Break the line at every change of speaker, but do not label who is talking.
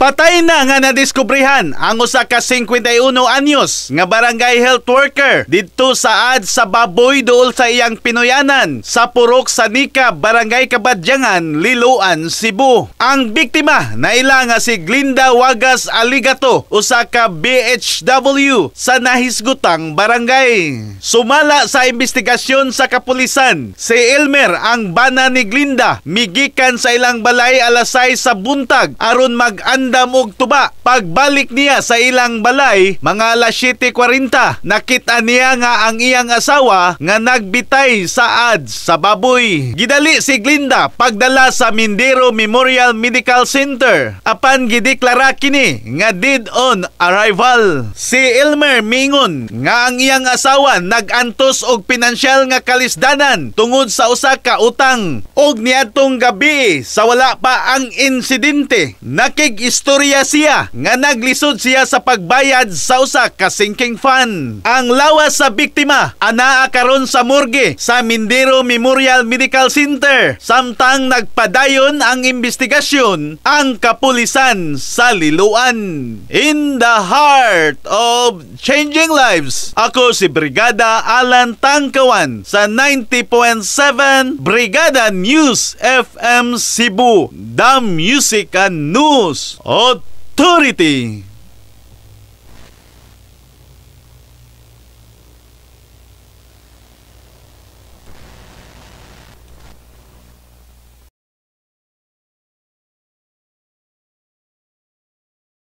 Patay na nga nadiskubrihan ang usa ka 51 anyos nga barangay health worker didto saad sa baboy duol sa iyang pinuyanan sa Purok Sanika, Barangay Kabadyangan, Liloan, Cebu. Ang biktima naila nga si Glinda Wagas Aligato, usa ka BHW sa nahisgutang barangay. Sumala sa investigasyon sa kapulisan, si Elmer, ang bana ni Glinda, migikan sa ilang balay alas 6 sa buntag aron mag-andam og tuba. Pagbalik niya sa ilang balay mga alas 7:40, nakita niya nga ang iyang asawa nga nagbitay saad sa baboy. Gidali si Glinda pagdala sa Mindero Memorial Medical Center apan gideklara kini nga dead on arrival. Si Elmer mingon nga ang iyang asawa nag-antos og pinansyal nga kalisdanan tungod sa usa ka utang og niadtong gabi sa wala pa ang insidente, nakig-istorya siya nga naglisod siya sa pagbayad sa usa ka sinking fund. Ang lawas sa biktima anaa karon sa morgue sa Mindero Memorial Medical Center samtang nagpadayon ang investigasyon ang kapulisan sa Liloan. In the heart of changing lives, ako si Brigada Alan Tangkawan sa 90.7 Brigada News FM Cebu, the Music and News Authority.